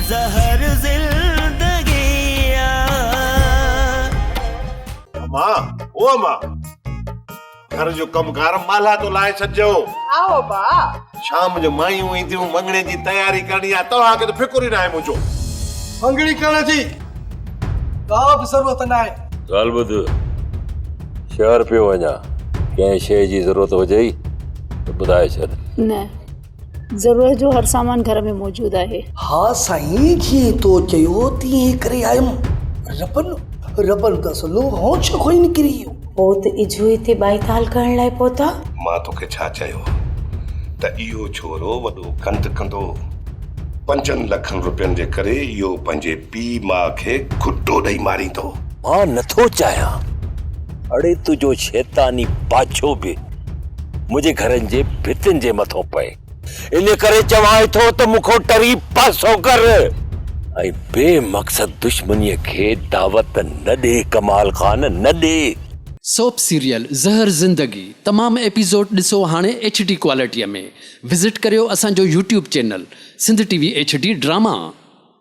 زهر زندگي آ. اما، او اما، گهر جو ڪم ڪار مالها تو لاهي ڇڏجو. ها ابا. شام جو مايون اينديون، مڱڻي جي تياري ڪرڻي آهي، توهان کي ته فڪر ئي ناهي منهنجو. مڱڻي ڪرڻ جي ڪا به ضرورت ناهي. ڳالهه ٻڌ، شهر پيو وڃان، ڪنهن شيء جي ضرورت هجئي ته ٻڌائي ڇڏ. نه، ضرورت جو هر سامان گهر ۾ موجود آهي. ها سائين جيئن تو چيو تيئن ئي ڪري آيم. ربن ربن ته اصل هونش کان ئي نڪري ويو. پوء ته اجهو هتي ٻائيتال ڪرڻ لاء پهتا. مان توکي ڇا چيو ته اهو ڇورو وڏو گند ڪندو. پنجن لکن روپين جي ڪري اهو پنهنجي پيء ماء کي گهٽو ڏئي ماريندو. مان نٿو چاهيان اڙي تنهنجو شيطاني پاڇو به منهنجي گهرن جي ڀتين جي مٿو پئي. ان ڪري چوانء ٿو ته مون کان ٽري پاسو ڪر ۽ بي مقصد دشمنيء کي دعوت نه ڏي ڪمال خان نه ڏي. سوپ سيريل زهر زندگي تمام ايپيسوڊ ڏسو هاڻي ايڇ ڊي ڪوالٽيء ۾ وزٽ ڪريو اسان جو YouTube channel Sindh T V H D drama.